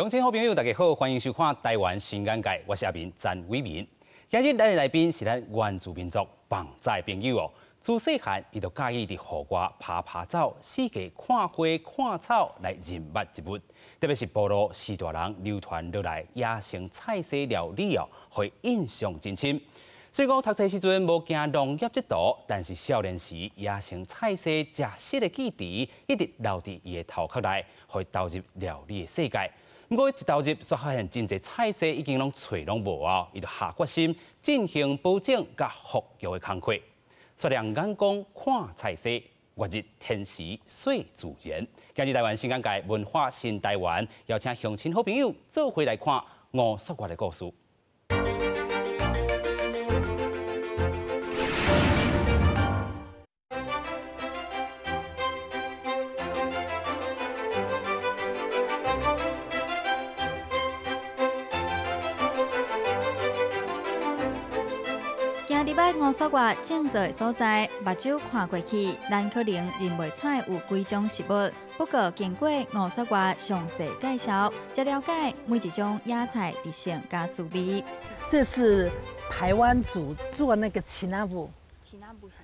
鄉親好朋友，大家好，歡迎收看《台灣新眼界》，我是阿明詹偉民。今日咱的來賓是咱原住民族磅仔的朋友哦。自細漢，伊就佮意佇戶外趴趴走，四界看花看草來認捌植物。特別是部落時大人流傳落來野生菜系料理哦，予伊印象真深。雖講讀冊時陣無行農業這途，但是少年時野生菜系食食的記憶一直留佇伊的頭殼內，予伊投入料理的世界。毋過一投入，煞發現真濟菜系已經攏揣攏無啊！伊就下決心進行保種佮復育的工課。雪亮眼光看菜系，月日天時歲自然。今日台灣新眼界文化新台灣，邀請鄉親好朋友做伙來看吳雪月的故事。行入來吳雪月種植的所在，目睭看過去，咱可能認袂出來有幾種食物。不過經過吳雪月詳細介紹，才了解每一種野菜特性佮滋味。這是排灣族做那個奇納布，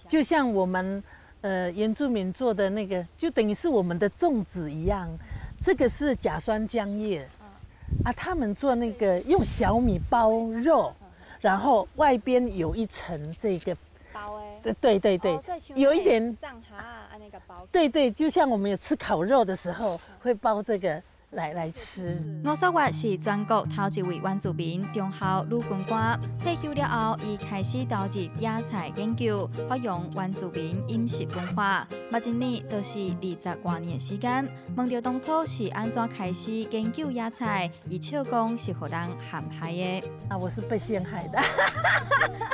就像我們原住民做的那個，就等於是我們的粽子一樣。這個是假酸漿葉，啊，他們做那個用小米包肉。然後外邊有一層這個包欸，對對對，有一點，對對，就像我們有吃烤肉的時候會包這個來吃。吳雪月是全國頭一位原住民中校女軍官，退休了後，伊開始投入野菜研究，發揚原住民飲食文化。目一年就是20多年的時間。問著當初是按怎開始研究野菜，伊笑講是予人陷害的。啊，我是被陷害的。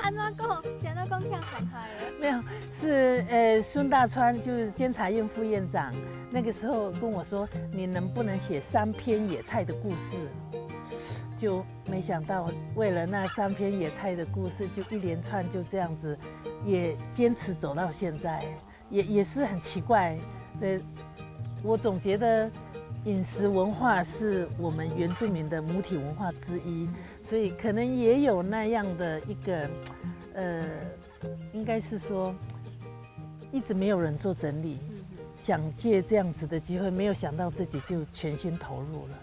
按怎講？按怎講陷害的？沒有，是孫大川，就是監察院副院長，那個時候跟我說，你能不能寫三篇野菜的故事？就沒想到，為了那三篇野菜的故事，就一連串就這樣子，也堅持走到現在，也是很奇怪。我總覺得飲食文化是我們原住民的母體文化之一，所以可能也有那樣的一個，應該是說一直沒有人做整理，想借這樣子的機會，沒有想到自己就全心投入了，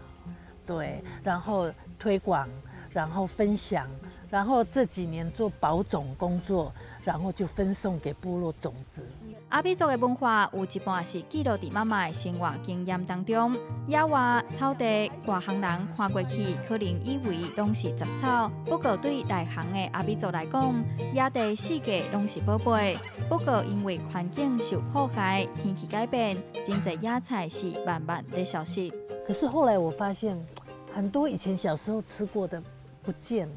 對，然後推廣，然後分享，然後這幾年做保種工作，然後就分送給部落種子。阿美族的文化有一半是記錄佇媽媽的生活經驗當中。野外草地，外行人看過去可能以為攏是雜草，不過對內行的阿美族來講，野地四季攏是寶貝。不過因為環境受破壞、天氣改變，真濟野菜是慢慢咧消失。可是後來我發現，很多以前小時候吃過的不見了，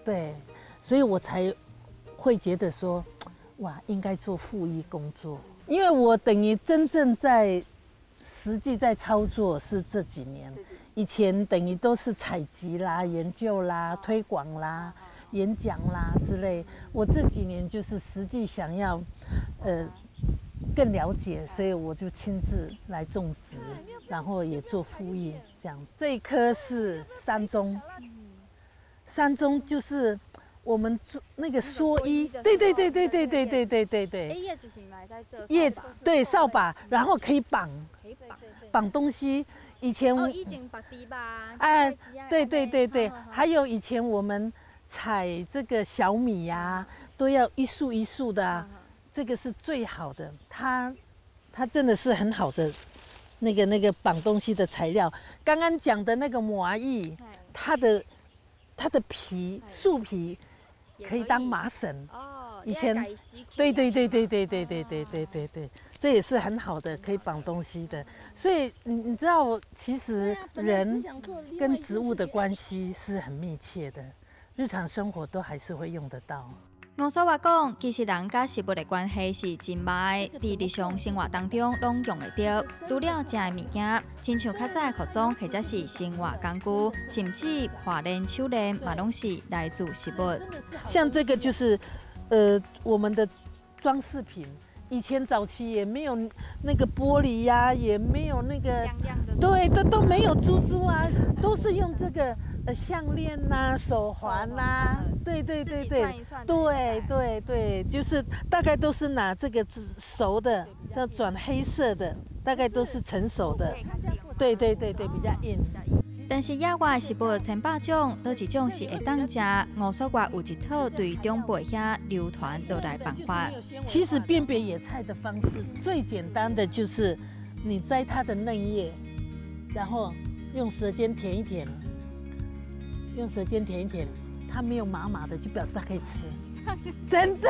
對，所以我才會覺得說，哇，應該做復育工作，因為我等於真正在實際在操作是這幾年，以前等於都是採集啦、研究啦、推廣啦、演講啦之類。我這幾年就是實際想要，更了解，所以我就親自來種植，然後也做復育這樣子。這一棵是山棕，山棕就是我們做那個蓑衣，對對對對對對對對對對。葉子是買在這。葉子對掃把，然後可以綁，可以綁綁東西。以前哦，以前綁豬吧。哎，對對對對，還有以前我們採這個小米呀，都要一束一束的啊。這個是最好的，它真的是很好的，那個綁東西的材料。剛剛講的那個麻薏，它的皮樹皮可以當麻繩。哦，以前，對對對對對對對對對對對，這也是很好的，可以綁東西的。所以你知道，其實人跟植物的關係是很密切的，日常生活都還是會用得到。吳雪月講，其實人佮食物的關係是真密的，佇日常生活當中攏用會著。除了食的物件，親像較早的服裝或者是生活工具，甚至化鍊、手鏈，嘛攏是來自食物。像這個就是，我們的裝飾品。以前早期也沒有那個玻璃呀，也沒有那個，對，都沒有珠珠啊，都是用這個項鏈吶、手環吶，對對對對，對對對，就是大概都是拿這個熟的，這轉黑色的，大概都是成熟的，對對對對，比較硬。但是野外食物千百種，佗一種是會當食？吳素月有一套對長輩遐流傳落來辦法。其實辨別野菜的方式最簡單的就是，你摘它的嫩葉，然後用舌尖舔一舔，用舌尖舔一舔，它沒有麻麻的，就表示它可以吃。真的，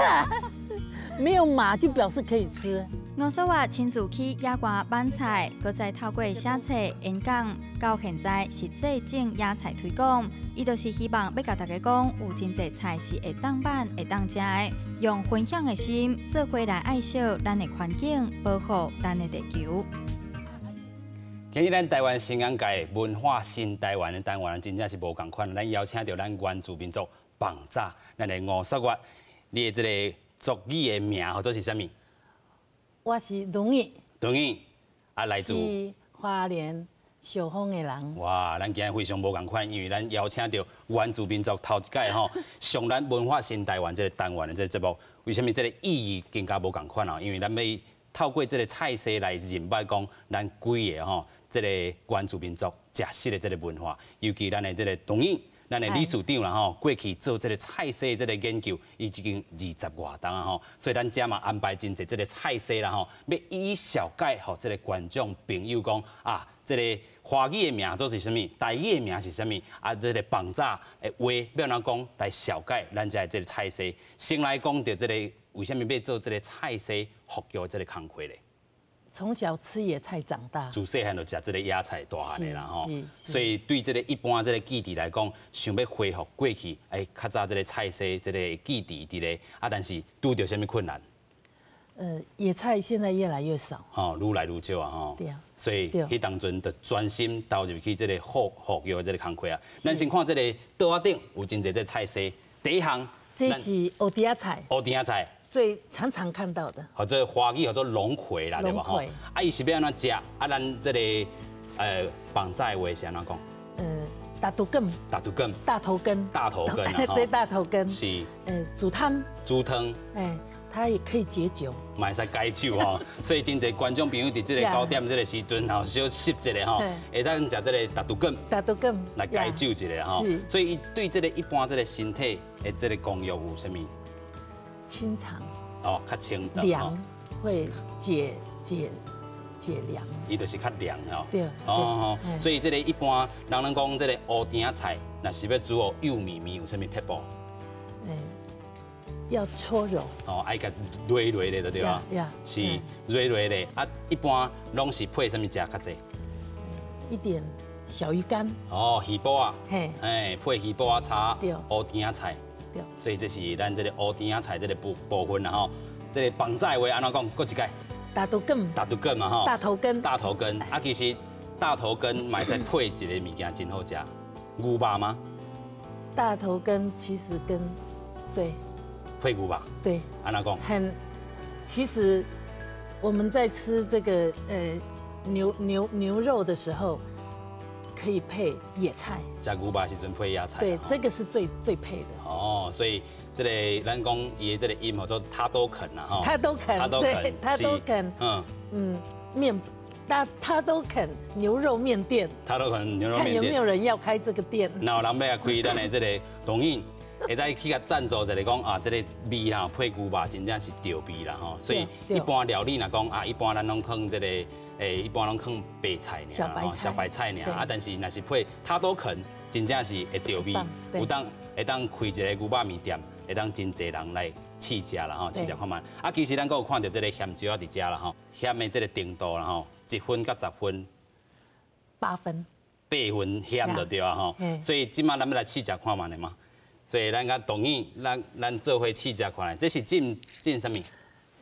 沒有麻就表示可以吃。吳素月親自去野外挽菜，閣再透過寫冊、演講，到現在實際種野菜推廣。伊就是希望欲共大家講，有真濟菜是會當挽、會當食的，用分享的心，做伙來愛惜咱的環境，保護咱的地球。今日咱台灣新眼界文化新台灣的單元，真正是無仝款。咱邀請著咱原住民族蚌仔，咱的吳素月，你的這个族語的名號做是啥物？我是龍語。龍語啊，來自是花蓮壽豐的人。哇，咱今日非常無仝款，因為咱邀請著原住民族頭一擺吼，上咱文化新台灣這个單元的這个節目，為啥物這个意義更加無仝款啊？因為咱欲透過這个菜色來認捌講咱規个吼，這个原住民族食食的這个文化，尤其咱的這个董語，咱的理事長啦吼，過去做這个菜色這个研究，已經20外冬啊吼，所以咱遮嘛安排真濟這个菜色啦吼，欲一一紹介予這个觀眾朋友講啊，這个華語的名做是啥物，台語的名是啥物，啊，這个蚌仔的話欲按怎講來紹介咱遮的這个菜色。先來講著這个為啥物欲做這个菜色復育這个工課咧？從小吃野菜長大，自細漢就食這个野菜大漢的啦吼，所以對這个一般這个記憶來講，想欲恢復過去，欸，較早這个菜色這个記憶佇咧，啊，但是拄著啥物困難？野菜現在越來越少，吼，愈來愈少啊，吼。對啊。所以彼當陣就專心投入去這个復育這个工課啊。咱先看這个桌仔頂有真濟這个菜色，第一項，這是烏甜仔菜。烏甜仔菜。最常常看到的，或者華語叫做龍葵啦，對無吼？啊，伊是欲按怎食？啊，咱這个蚌仔的話是按怎講？大肚根。大肚根。大頭根。大頭根啊，對，大頭根。是。煮湯。煮湯。哎，它也可以解酒。嘛會使解酒吼，所以真濟觀眾朋友佇這个9點這个時陣吼，小翕一下吼，會當食這个大肚根。大肚根。來解酒一下吼。所以伊對這个一般這个身體的這个功用有啥物？清腸哦，較清涼，會解解解涼。伊就是較涼吼。對。哦，所以這个一般人攏講這个烏甜仔菜，若是欲煮予幼綿綿，有啥物撇步？要搓揉。哦，愛共擂擂咧，就對啊。是擂擂咧，啊，一般攏是配啥物食較濟？一點小魚乾。哦，魚脯仔。嘿。哎，配魚脯仔炒烏甜仔菜。所以這是咱這个烏甜仔菜這个部分啦吼。這个蚌仔話按怎講？閣一擺。大頭根。大頭根嘛吼。大頭根。大頭根啊，其實大頭根嘛會使配一个物件真好食，牛肉嗎？大頭根其實跟，對。配牛肉。對。按怎講？很，其實我們在吃這個牛肉的時候，可以配野菜。食牛肉時陣配野菜。對，這個是最最配的。哦，所以這個咱講伊的這个音叫做他都肯啦，吼。他都肯，他都肯，他都肯。嗯嗯，麵，他都肯牛肉麵店。他都肯牛肉麵店。看有沒有人要開這個店。若有人欲來開咱的這个導演，會使去共贊助一下，講啊，這个味啦配牛肉真正是著味啦吼。所以一般料理若講啊，一般咱攏放這个。欸，一般攏放白菜爾，小白菜爾啊，但是若是配他都肯，真正是會著味，有當會當開一个牛肉麵店，會當真濟人來試食啦吼，試食看覓。啊，其實咱閣有看著這个鹹椒仔佇遮啦吼，鹹的這个程度啦吼，1分到10分， 8分， 8分鹹就對啊吼。所以這馬咱欲來試食看覓的嘛。所以咱共導演，咱做伙試食看來，這是浸浸啥物？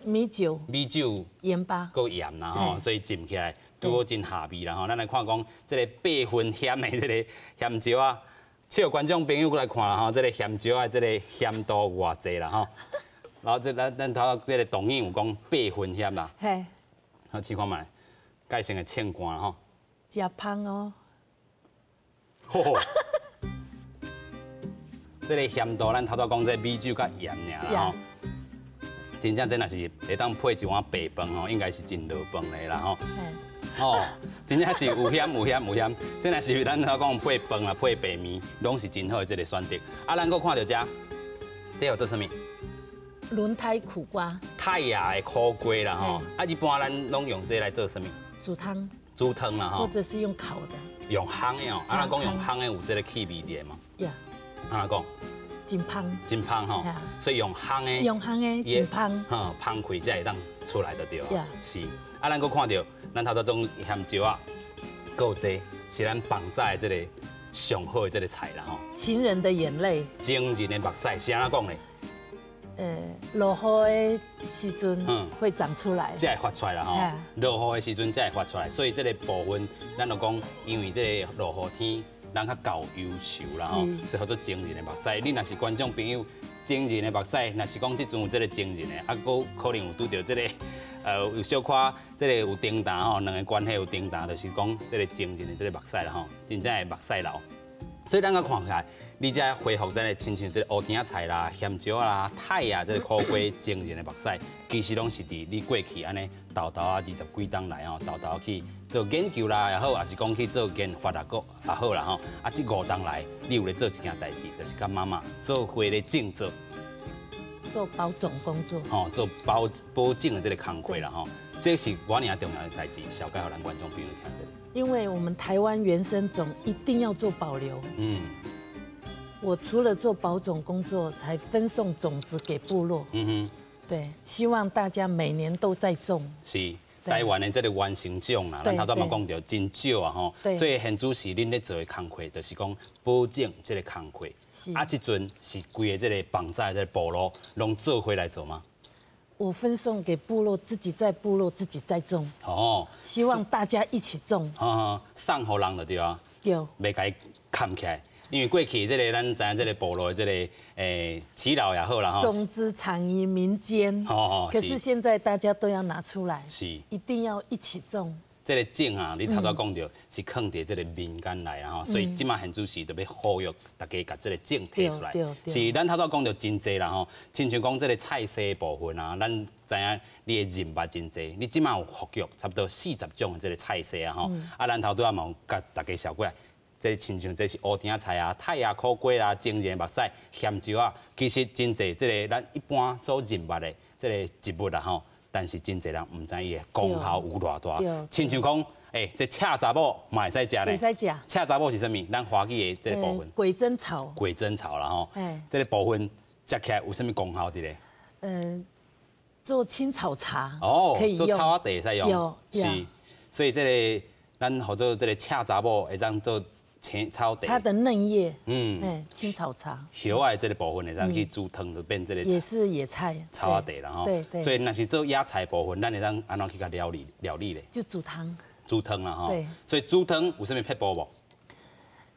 米酒、米酒、鹽巴、閣鹽啦吼，所以浸起來拄好真下味啦吼。咱來看講這个8分鹹的這个鹹椒仔，請觀眾朋友閣來看啦吼，這个鹹椒仔這个鹹度偌濟啦吼。然後這咱頭這個導演有講8分險啦。嘿。好，試看覓，蓋先會凊乾吼。誠芳哦。吼。這個鹹度，咱頭拄講這米酒佮鹽爾啦吼。真正這若是會當配一碗白飯吼，應該是真落飯的啦吼。哦，真正是有險有險有險，這若是咱頭講配飯啊，配白麵，攏是真好的這個選擇。啊，咱閣看著這，這叫做啥物？輪胎苦瓜。胎仔的苦瓜啦吼。啊，一般咱攏用這來做啥物？煮湯。煮湯啦吼。或者是用烤的。用烘的哦，啊，咱講用烘的有這個氣味佇嗎？呀。按怎講？真芳。真芳吼，所以用烘的。用烘的真芳。吼，芳氣才會當出來就對。是。啊，咱閣看著，咱頭拄種鹹椒仔，閣有這是咱放早的這個上好的這個菜啦吼。情人的眼淚。情人的目屎是按怎講咧？落雨的時陣會長出來，才會發出來啦吼。落雨的時陣才會發出來，所以這個部分，咱就講，因為這個落雨天，人較夠憂愁啦吼，所以叫做情人的目屎。你若是觀眾朋友，情人的目屎，若是講這陣有這個情人的，啊，閣可能有拄著這個，有小可這個有重擔吼，兩个關係有重擔，就是講這個情人的這個目屎啦吼，真正會目屎流。所以咱閣看起來，你這恢復這個親像這個烏甜仔菜啦、鹹椒啦、肽啊，這個苦瓜、情人的目屎，其實攏是佇你過去按呢沓沓仔20幾冬來吼，沓沓去做研究啦也好，也是講去做研發也閣也好啦吼。啊，這5冬來，你有咧做一件代誌，就是佮媽媽做伙咧種做，做保種工作。吼，做保保種的這個工課啦吼，這是偌爾重要的代誌，紹介予咱觀眾朋友聽這個。因為我們台灣原生種一定要做保留。我除了做保種工作，才分送種子給部落。對，希望大家每年都在種。是，台灣的這個原生種啦，咱頭拄嘛講著真少啊吼。所以現主時恁咧做的工課，就是講保種這個工課。啊，這陣是規個這個放早的這個部落攏做伙來做嗎？我分送給部落，自己在部落自己在種。哦，希望大家一起種。哦，送予人就對啊。對。袂共伊崁起來，因為過去這個咱知影這個部落的這個耆老也好啦吼。種子藏於民間。哦。可是現在大家都要拿出來。是。一定要一起種。這個種啊，你頭拄講著是囥佇這個民間內啦吼，所以這馬現主時就欲呼籲大家共這個種提出來。是咱頭拄講著真濟啦吼，親像講這個菜系的部分啊，咱知影你的認捌真濟，你這馬有復育差不多40種的這個菜系啊吼，啊，咱頭拄仔嘛有共大家紹過來，這親像這是烏甜仔菜啊、肽仔苦瓜啦、情人目屎、鹹椒仔，其實真濟這個咱一般所認捌的這個植物啦吼。但是真濟人毋知伊的功效有偌大，親像講，這赤查某嘛會使食呢。會使食。赤查某是啥物？咱華語的這個部分。鬼針草。鬼針草啦吼。這個部分食起來有啥物功效佇咧？做青草茶。哦，可以做草仔茶會使用。有。是，所以這個咱號做這個赤查某會當做青草茶。它的嫩葉。青草茶。葉仔的這個部分會當去煮湯，就變這個。也是野菜。草仔茶啦吼。對對。所以若是做野菜部分，咱會當按怎去共料理料理咧？就煮湯。煮湯啦吼。對。所以煮湯有啥物撇步無？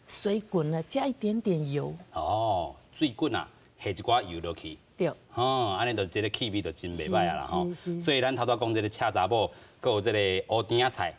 水滾了，加一點點油。哦，水滾啊，下一寡油落去。對。哦，按呢就這個氣味就真袂䆀啊啦吼。所以咱頭拄講這個赤查某，閣有這個烏甜仔菜。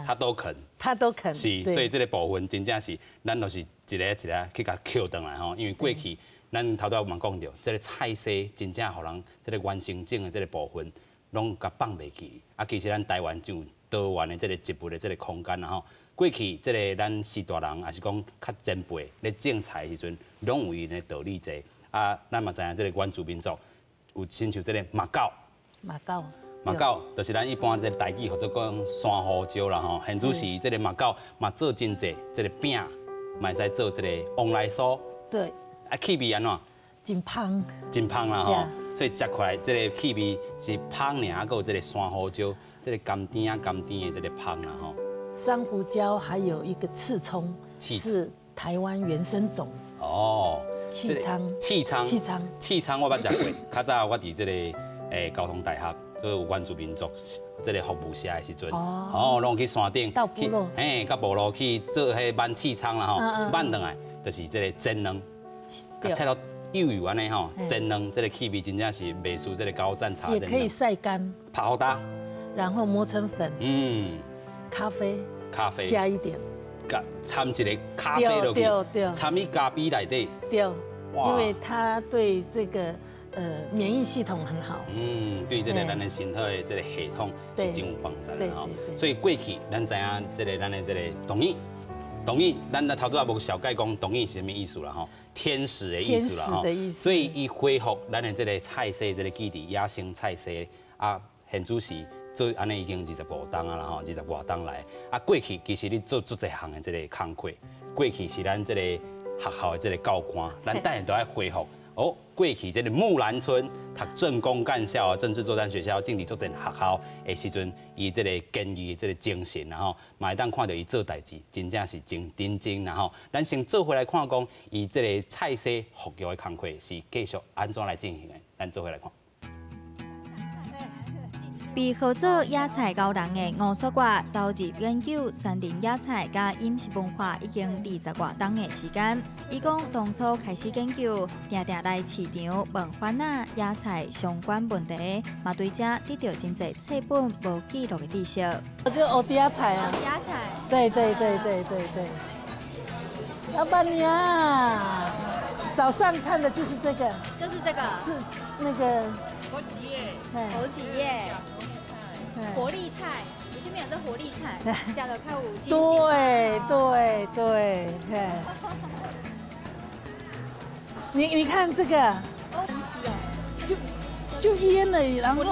他都肯，他都肯，是，所以這個部分真正是，咱就是一个一个去共抾轉來吼，因為過去咱頭拄嘛講著，這個菜系真正予人這個原生種的這個部分，攏共放袂去。啊，其實咱台灣就多元的這個植物的這個空間啦吼。過去這個咱序大人，也是講較前輩咧種菜的時陣，攏有𪜶的道理在。啊，咱嘛知影這個原住民族有親像這個馬告，馬告。馬告就是咱一般這個台語號做講山胡椒啦吼，現主時這個馬告嘛做真濟，這個餅嘛會使做這個旺來酥。對。啊，氣味按怎？真芳。真芳啦吼，所以食起來這個氣味是芳爾，閣有這個山胡椒，這個甘甜啊甘甜的這個芳啦吼。山胡椒還有一個刺蔥，是台灣原生種。哦。刺蔥。刺蔥。刺蔥。刺蔥我捌食過，較早我佇這個交通大學。做原住民族這個服務社的時陣，哦，攏去山頂，去，嘿，佮部落去做彼挽刺蔥啦吼，挽轉來就是這個煎卵，共切到幼幼按呢吼，煎卵這个氣味真正是袂輸這个高贊茶。也可以曬乾，拍予焦，然後磨成粉。咖啡，咖啡加一點，加摻一个咖啡落去，摻去咖啡內底。對，因為它對這個免疫系統很好。對這个咱的身體的這个系統是真有幫助的吼。所以過去咱知影這个咱的這个動物，動物，咱頭拄仔無小解講動物是啥物意思啦吼。天使的意思啦吼，所以伊恢復咱的這个菜色這个基地，野生菜色啊，現主時做按呢已經25冬啊啦吼，20外冬來啊。過去其實你做足濟項的這个工課，過去是咱這個學校的這個教官，咱等下都愛恢復。哦，過去這个木蘭村讀政工幹校、政治作戰學校、政治作戰學校的時陣，伊這个堅毅的這个精神，然後嘛會當看著伊做代誌，真正是真認真。然後，咱先做伙來看講，伊這个菜色復育的工課是繼續按怎來進行的？咱做伙來看。被號做野菜高人的吳雪月投入研究山林野菜佮飲食文化已經20外冬的時間。伊講當初開始研究，定定來市場問番仔野菜相關問題，嘛對這得著真濟冊本無記錄的知識。這蚵嗲菜啊！蚵仔菜。對對對對對對。老闆娘，早上看的就是這個。就是這個。是那個。枸杞葉。枸杞葉。活力菜，你這邊有這活力菜，加了較有。對對對，你看這個，就醃了，然後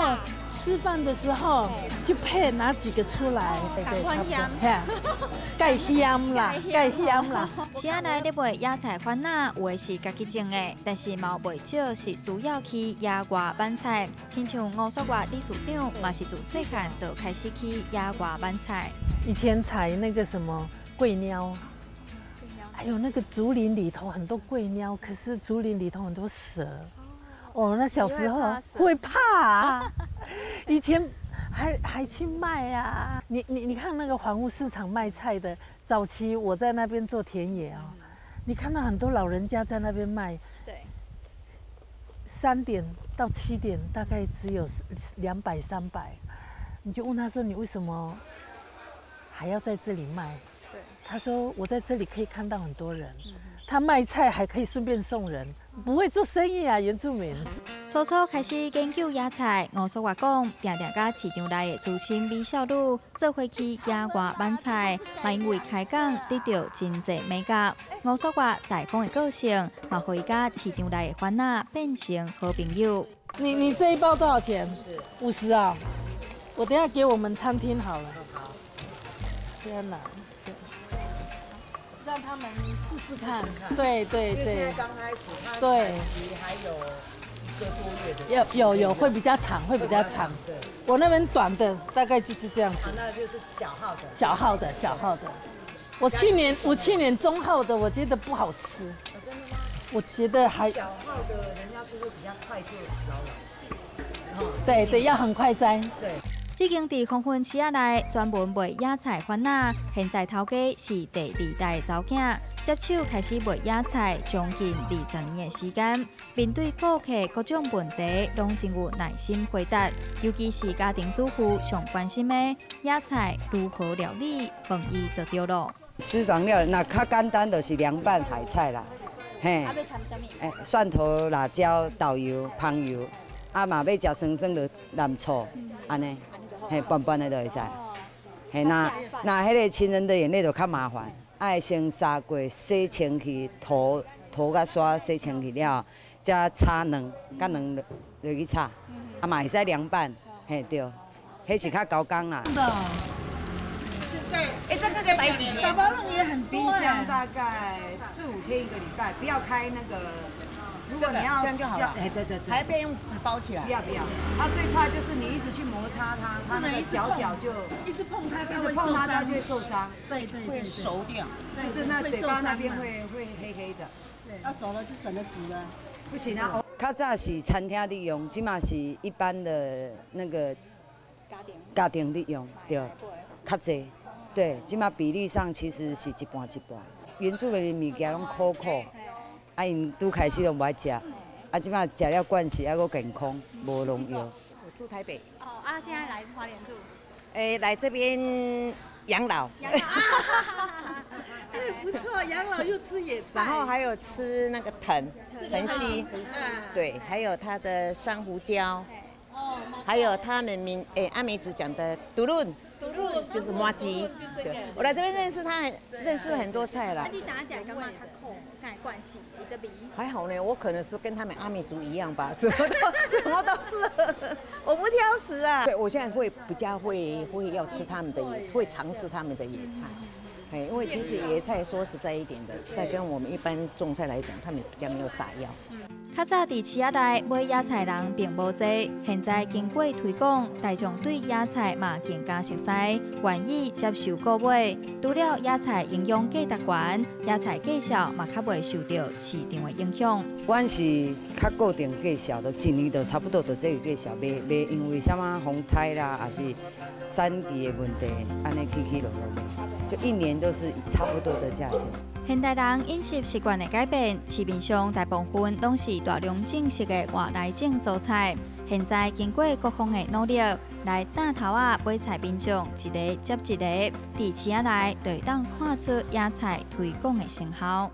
吃飯的時候就配拿幾個出來，對對，差不多。蓋香啦，蓋香啦。市仔內咧賣野菜番仔，有的是家己種的，但是嘛有袂少是需要去野外買菜。親像吳雪月理事長，嘛是自細漢就開始去野外買菜。以前採那個什麼桂鳥，還有那個竹林裡頭很多桂鳥，可是竹林裡頭很多蛇。哦，那小時候會怕啊，以前還去賣啊。你看那個黃屋市場賣菜的，早期我在那邊做田野啊，你看到很多老人家在那邊賣。3點到7點大概只有200、300，你就問他說：你為什麼還要在這裡賣？他說：我在這裡可以看到很多人。他賣菜還可以順便送人，不會做生意啊，原住民。初初開始研究野菜，吳雪月講，定定佮市場內的資深美少女做伙去野外買菜，嘛因為開講得著真濟美感。吳雪月大方的個性，嘛予伊佮市場內的番仔變成好朋友。你這一包多少錢？50啊！我等下給我們餐廳好了。天哪！讓他們試試看，對對對。現在剛開始，它產期還有一個多月的。有有有，會比較長，會比較長。對，我那邊短的大概就是這樣子。那就是小號的。小號的，小號的。我去年中號的，我覺得不好吃。真的嗎？我覺得還。小號的，人家說會比較快就老了。對對，要很快摘。對。這間佇黃昏市仔內專門賣野菜番仔，現在頭家是第二代查某囝，接手開始賣野菜將近20年的時間。面對顧客各種問題，攏真有耐心回答。尤其是家庭主婦上關心的野菜如何料理，問伊就對囉。私房料那較簡單，就是涼拌海菜啦。嘿，啊，欲摻啥物？欸，蒜頭、辣椒、豆油、芳油，啊嘛欲食酸酸就淋醋，按呢。嘿，拌拌的就會使。嘿，若若彼个情人的眼淚就較麻煩，愛先砂鍋洗清氣，塗塗佮刷洗清氣了，才炒卵，佮卵落落去炒，啊嘛會使涼拌，嘿對，彼是較厚工啦。現在，欸，這個可以擺幾年？爸爸弄也很多。冰箱大概4、5天一個禮拜，不要開那個。如果你要這樣就好了，哎，對對對，還要用紙包起來。不要不要，它最怕就是你一直去摩擦它，它那個角角就一直碰它，一直碰它，它就會受傷。對對對，會熟掉，就是那嘴巴那邊會黑黑的。對，那熟了就省得煮了。不行啊，較早是餐廳佇用，這馬是一般的那個家庭佇用，對，較濟。對，這馬比例上其實是一半一半。原住民的物件攏苦苦。啊，𪜶拄開始攏無愛食，啊，這擺食了慣勢，還閣健康，無農藥。我住台北。哦，啊，現在來花蓮住。欸，來這邊養老。不錯，養老又吃野菜，然後還有吃那個藤藤絲，對，還有它的珊瑚礁，還有他們民阿美族講的獨論，就是麻糬。對，我來這邊認識他，認識很多菜啦。你打起來感覺較苦，敢會慣勢？這邊還好呢，我可能是跟他們阿美族一樣吧，什麼都是，我不挑食啊。對，我現在會比較會要吃他們的野，會嘗試他們的野菜。因為其實野菜說實在一點的，在跟我們一般種菜來講，他們比較沒有撒藥。較早佇市仔內買野菜人並無濟，現在經過推廣，大眾對野菜嘛更加熟悉，願意接受購買。除了野菜營養價值懸，野菜價數嘛較袂受到市場的影響。阮是較固定價數，就一年就差不多就這個價數，袂因為啥物風颱啦，還是產期的問題，按呢起起落落的，就一年都是差不多的價錢。現代人飲食習慣的改變，市面上大部分攏是大量種植的外來種蔬菜。現在經過各方的努力，來擔頭仔買菜民眾一个接一个，佇市仔內就會當看出野菜推廣的成效。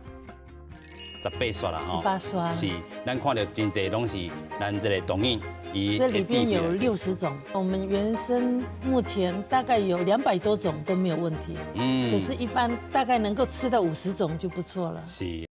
18刷啦，吼，18刷是，咱看到真濟攏是咱這個導演。這裡邊有60種，我們原生目前大概有200多種都沒有問題。嗯，可是，一般大概能夠吃到50種就不錯了。是。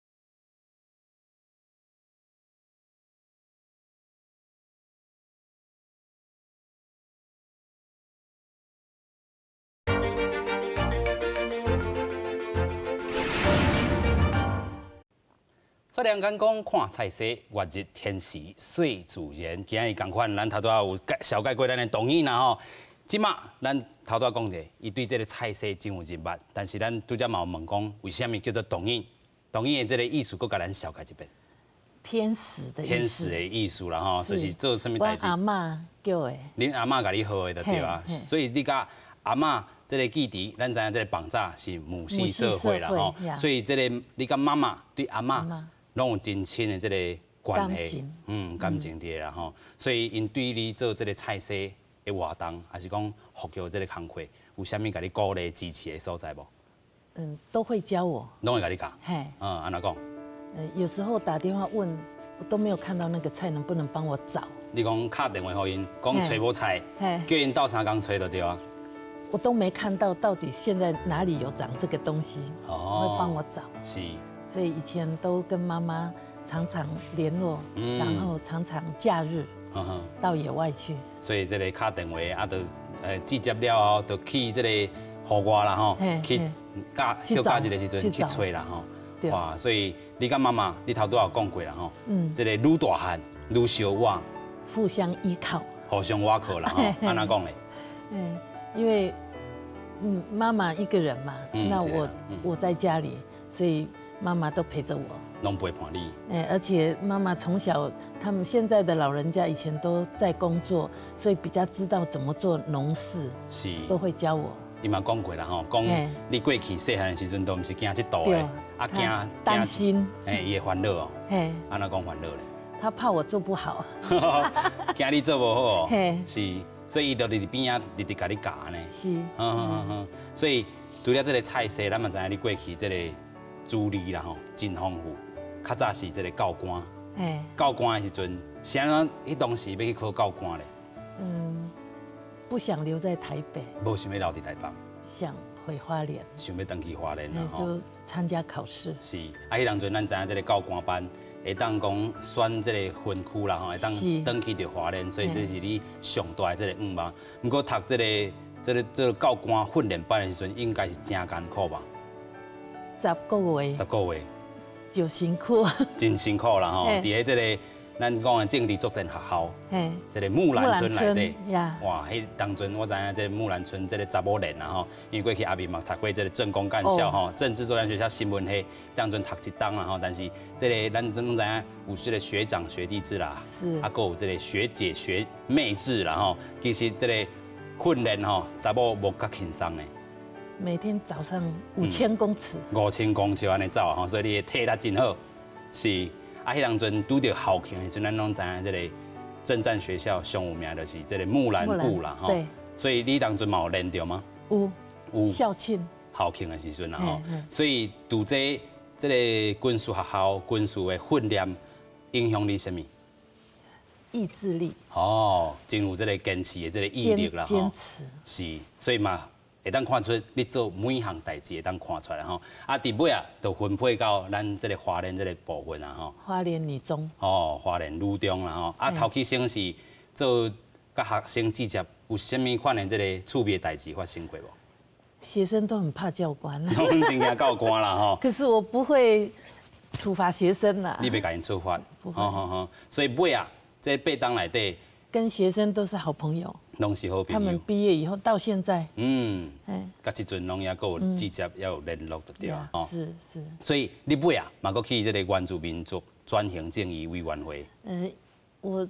所以人讲看菜色，月日天时水自然。今日仝款，咱头拄仔有绍介过咱的导演啦吼。这马咱头拄仔讲者，伊对这个菜色真有认捌，但是咱拄则嘛有问讲，为啥物叫做导演？导演的这个意思，阁共咱绍介一遍。天使的意思。天使的意思啦吼，就是做啥物代志？阮阿嬷叫的。恁阿嬷共你号的就对啊，所以你佮阿嬷这个记忆，咱知影这个绑早是母系社会啦吼，所以这个你佮妈妈对阿嬷。攏有真亲的這个关系，感情佇啦吼，所以𪜶對你做這個菜色的活動，還是講學校這個工課，有啥物共你鼓勵支持的所在無？嗯，都會教我。攏會共你教？嘿。按怎講？有時候打電話問，我都沒有看到那個菜，能不能幫我找？你講敲電話予𪜶，講揣無菜，叫𪜶鬥相共揣就對啊。我都沒看到，到底現在哪裡有長這個東西？哦。會幫我找。是。所以以前都跟媽媽常常聯絡，然後常常假日到野外去。所以這個敲電話啊，就接接了後，就去這個戶外啦吼，去假休假日的時陣去揣啦吼。哇，所以你佮媽媽，你頭拄仔有講過啦吼，這個愈大漢愈相倚，互相依靠，互相倚靠啦吼。按怎講咧？因為媽媽一個人嘛，那我在家裡，所以。媽媽都陪着我，攏陪伴你。而且媽媽從小，他們現在的老人家以前都在工作，所以比較知道怎麼做農事，是都會教我。伊嘛講過啦吼，講你過去細漢的時陣都毋是驚這道的，啊驚擔心，伊會煩惱哦。按怎講煩惱咧？他怕我做不好，驚你做無好哦。是，所以伊就佇邊仔，直直共你教呢。是，所以除了這個菜色，咱嘛知影你過去這個。資歷啦吼，真豐富。較早是這個教官，教官的時陣，是按怎？彼當時欲去考教官咧？嗯，不想留在台北，無想欲留佇台北，想回花蓮，想欲轉去花蓮啦吼，就參加考試。是，啊，彼當陣咱知影這個教官班會當講選這個分區啦吼，會當轉去著花蓮，所以這是你上大的這個願望。毋過讀這個教官訓練班的時陣，應該是真艱苦吧？10個月，10個月就辛苦，真辛苦啦吼！佇咧這個咱講的政治作戰學校，這個木蘭村內底，哇，彼當陣我知影這個木蘭村這個查某連啦吼，因為過去阿明嘛讀過這個政工幹校吼，政治作戰學校新聞系，當陣讀一冬啦吼，但是這個咱攏知影有這個學長學弟制啦，是，啊，閣有這個學姐學妹制啦吼，其實這個訓練吼，查某無較輕鬆的。每天早上5000公尺， 5000公尺按呢走吼，所以你的體力真好。是，啊，彼當陣拄著校慶的時陣，咱攏知影這个政戰學校上有名就是這个木蘭舞啦，吼。對。所以你當陣嘛有練著嗎？有。有。校慶。校慶的時陣啦，吼。所以拄這个軍事學校軍事的訓練影響你啥物？意志力。哦，真有這个堅持的這个毅力啦，吼。堅持。是，所以嘛，會當看出你做每項代誌會當看出來吼。啊，佇尾啊，就分配到咱這个花蓮這个部分啊，吼。花蓮女中。哦，花蓮女中啦，吼。啊，頭起先是做佮學生直接有啥物款的這个趣味的代誌發生過無？學生都很怕教官。攏真驚教官啦，吼。可是我不會處罰學生啦。你袂共𪜶處罰？不會。吼吼吼，所以尾啊，這八冬內底，跟學生都是好朋友。攏是好朋友。他們畢業以後到現在，佮這陣攏猶閣有直接猶有聯絡就對啊。是是。所以你尾啊，嘛閣去這個原住民族轉型正義委員會。我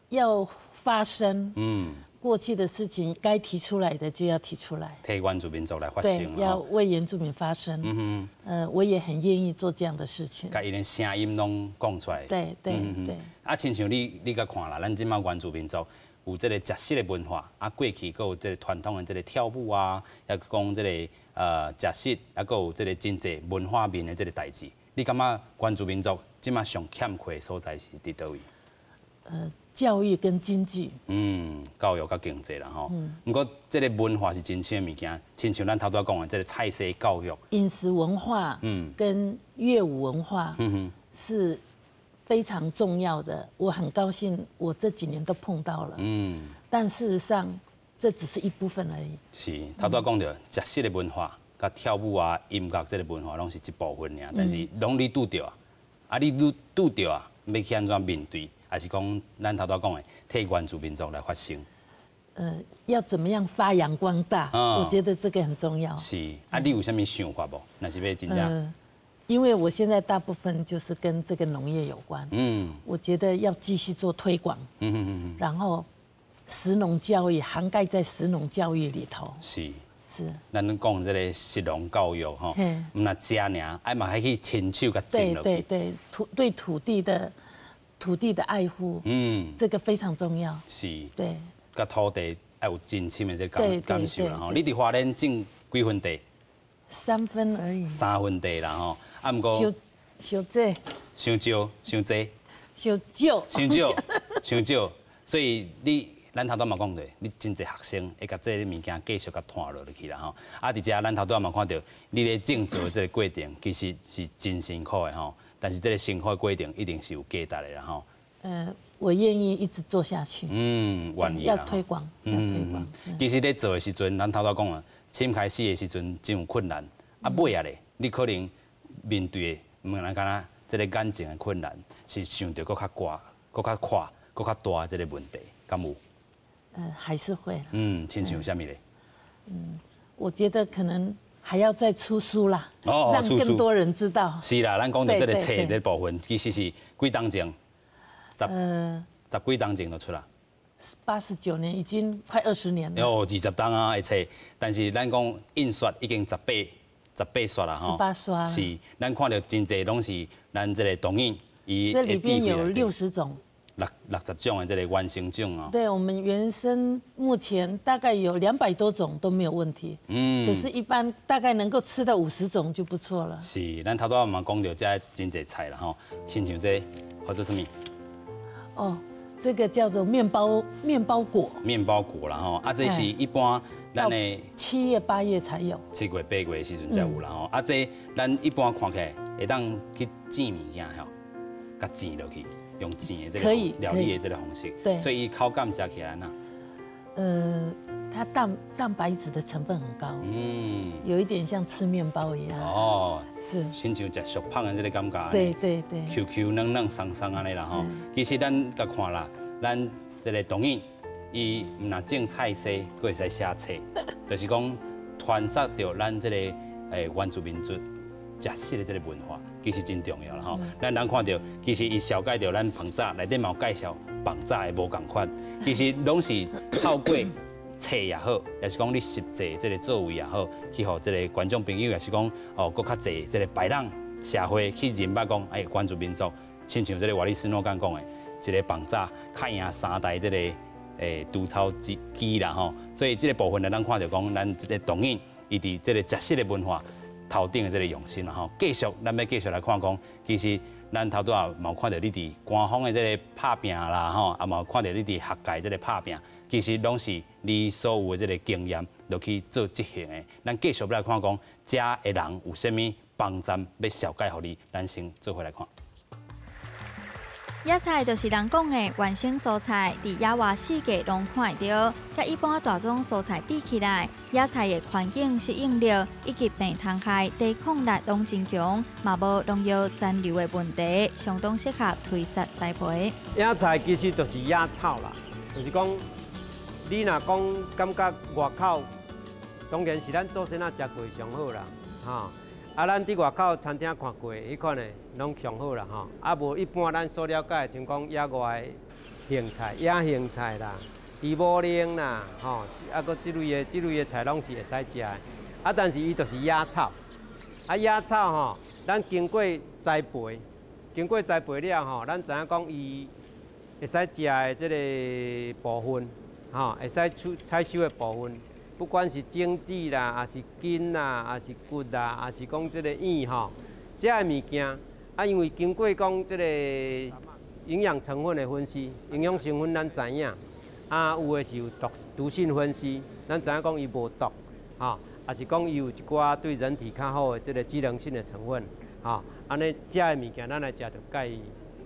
要發聲。過去的事情該提出來的就要提出來，替原住民族來發聲，對，要為原住民發聲。我也很願意做這樣的事情。共𪜶的聲音攏講出來。對對對。啊，親像你佮看啦，咱這馬原住民族有這個食食的文化，啊，過去閣有這個傳統的這個跳舞啊，抑講這個食食，啊，閣有這個真濟文化面的這個代誌。你感覺原住民族這馬上欠缺的所在是佇佗位？教育跟經濟，教育佮經濟啦吼。毋過這个文化是真深的物件，親像咱頭拄仔講的這个菜色教育、飲食文化，跟樂舞文化，是非常重要的。我很高興，我這幾年都碰到了，但事實上這只是一部分而已。是，頭拄仔講著食食的文化、佮跳舞啊、音樂這个文化，攏是一部分爾，但是攏你拄著啊，啊你拄拄著啊，欲去按怎面對？還是講咱頭拄仔講的，替原住民族來發聲。要怎麼樣發揚光大？我覺得這個很重要。是啊，你有啥物想法無？若是欲真正。因為我現在大部分就是跟這個農業有關。我覺得要繼續做推廣。然後，食農教育涵蓋在食農教育裡頭。是。是。咱講這個食農教育吼，毋若食爾，愛嘛愛去親手共種落去。對對對，對土地的愛護，這個非常重要。是，對，佮土地愛有真深的這個感受啦吼。你佇花蓮種幾分地？三分而已。三分地啦吼，啊，毋過傷傷濟，傷少，傷濟，傷少，傷少，傷少。所以你咱頭拄嘛講著，你真濟學生會共這个物件繼續共傳落去啦吼。啊，佇遮咱頭拄仔嘛看著，你咧種植的這個過程其實是真辛苦的吼。但是這個辛苦的過程一定是有價值的啦吼。我願意一直做下去。願意要推廣，要推廣。其實咧做的時陣，咱頭拄仔講啊，先開始的時陣真有困難，啊尾啊咧，你可能面對的毋但干焦這个眼前的困難，是想著閣較闊、閣較闊、閣較大的這个問題，敢有？還是會。親像啥物咧？我覺得可能還要再出書啦，讓更多人知道。是啦，咱講著這个冊這部分，其實是幾冬前，十幾冬前就出啦。 89年，已經快20年了。哦，20冬啊，的冊，但是咱講印刷已經18刷啦，吼。18刷。是，咱看著真濟攏是咱這个導演伊。這裡邊有60種。60種的這個原生種哦。對，我們原生目前大概有200多種都沒有問題。可是，一般大概能夠吃到50種就不錯了。是，咱頭拄仔嘛講著這真濟菜啦吼，親像這號做啥物？哦，這個叫做麵包果。麵包果啦吼，啊，這是一般咱的7月8月才有。7月8月的時陣才有啦吼，啊，這咱一般看起來會當去煎物件吼，共煎落去。用煎的這個料理的這個方式，所以伊口感食起來按怎？它蛋白質的成分很高，有一點像吃麵包一樣。哦，是，親像食俗麭的這個感覺。對對對。 Q Q 軟軟鬆鬆按呢啦吼。其實咱共看啦，咱這個導演伊毋但種菜色，閣會使寫冊，就是講傳授著咱這個原住民族食食的這個文化，其實真重要啦吼。咱人看著，其實伊紹介著咱飯早內底嘛有介紹飯早的無仝款，其實攏是透過冊也好，抑是講你實際這個作為也好，去予這个觀眾朋友，抑是講哦，閣較濟這个白人社會去認捌講，哎，原住民族親像這个瓦利斯諾剛講的，一个棒早較贏三台這个除草機啦吼。所以這个部分呢，咱看著講，咱這个導演伊佇這个食食的文化頭頂的這个用心啦吼。繼續，咱欲繼續來看講，其實咱頭拄仔嘛有看著你佇官方的這个拍拚啦吼，也嘛有看著你佇學界這个拍拚，其實攏是你所有的這个經驗落去做執行的。咱繼續來看講，遮的人有啥物幫贊欲紹介予你，咱先做伙來看。野菜就是人講的原生蔬菜，佇野外四界攏看會著。佮一般大宗蔬菜比起來，野菜的環境適應力以及病蟲害抵抗力攏真強，嘛無農藥殘留的問題，相當適合推捒栽培。野菜其實就是野草啦，就是講你若講感覺外口，當然是咱祖先仔食過上好啦，吼。啊，咱佇外口餐廳看過彼款的，攏上好啦吼。啊，無一般咱所了解，像講野外的莧菜、野莧菜啦、豬母奶啦，吼，啊，閣這類的菜攏是會使食的。啊，但是伊就是野草。啊，野草吼，咱經過栽培，經過栽培了吼，咱知影講伊會使食的這个部分，吼，會使出採收的部分。不管是種子啦，抑是根啦，抑是骨啦，抑是講這个葉吼，這个物件啊，因為經過講這个營養成分的分析，營養成分咱知影，啊，有的是有毒毒性分析，咱知影講伊無毒，吼，抑是講伊有一寡對人體較好的這个機能性的成分，吼，按呢這个物件咱來食就較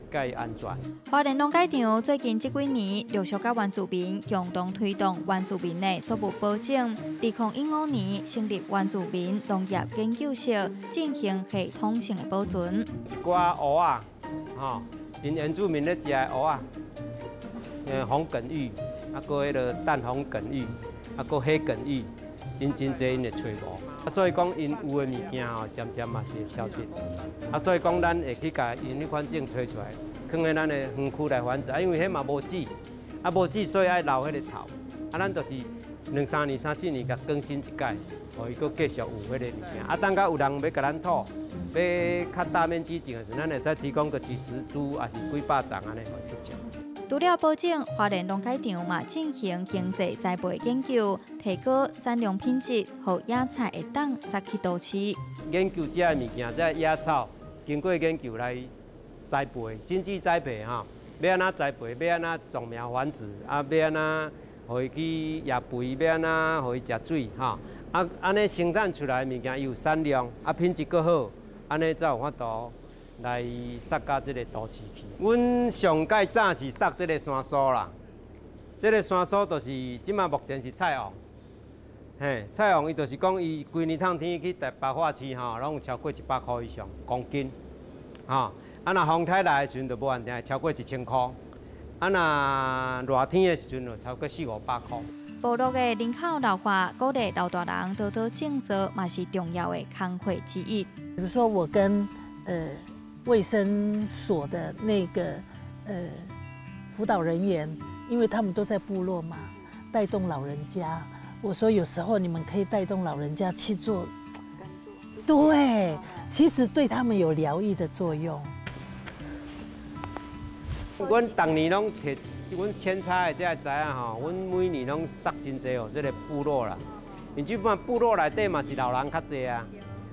較安全。花蓮農改場最近這幾年陸續佮原住民共同推動原住民的作物保種。2015年成立原住民農業研究室，進行系統性的保存。一寡芋仔，吼，𪜶原住民咧食的芋仔，紅梗芋，啊，閣彼个淡紅梗芋，啊，閣黑梗芋，𪜶真濟𪜶會揣無，啊，所以講𪜶有的物件吼，漸漸嘛是會消失。啊，所以講咱會去共𪜶彼款種揣出來，囥佇咱的園區來繁殖。啊，因為彼嘛無籽，啊無籽，所以愛留彼个頭。啊，咱就是兩三年、三四年共更新一擺，予伊閣繼續有彼个物件。啊，等到有人欲共咱討，欲較大面積種的時陣，咱會使提供個幾十株，抑是幾百叢按呢，予伊去種。除了保種，花蓮農改場嘛進行經濟栽培研究，提高產量品質，予野菜會當殺去都市。研究這个物件，這个野草經過研究來栽培，經濟栽培吼，欲按怎栽培，欲按怎種苗繁殖，啊，欲按怎予伊去育肥，欲按怎予伊食水，吼，啊，按呢生產出來的物件，伊有產量，啊，品質閣好，按呢才有法度來殺到這个都市去。阮上蓋早是殺這个山蘇啦，這个山蘇就是這馬目前是菜王，嘿，菜王伊就是講伊規年透天去台北化市吼，攏有超過100箍以上公斤，吼，啊若風颱來的時陣就無限定會超過1000箍，啊若熱天的時陣就超過四五百箍。部落的人口老化，鼓勵老大人多多種植，嘛是重要的工課之一。比如說我跟衛生所的那個輔導人員，因為他們都在部落嘛，帶動老人家。我說有時候你們可以帶動老人家去做，對，其實對他們有療癒的作用。阮逐年攏提，阮扦插的這個栽仔吼，阮每年攏送真濟予這个部落啦。因這擺部落內底嘛是老人較濟啊，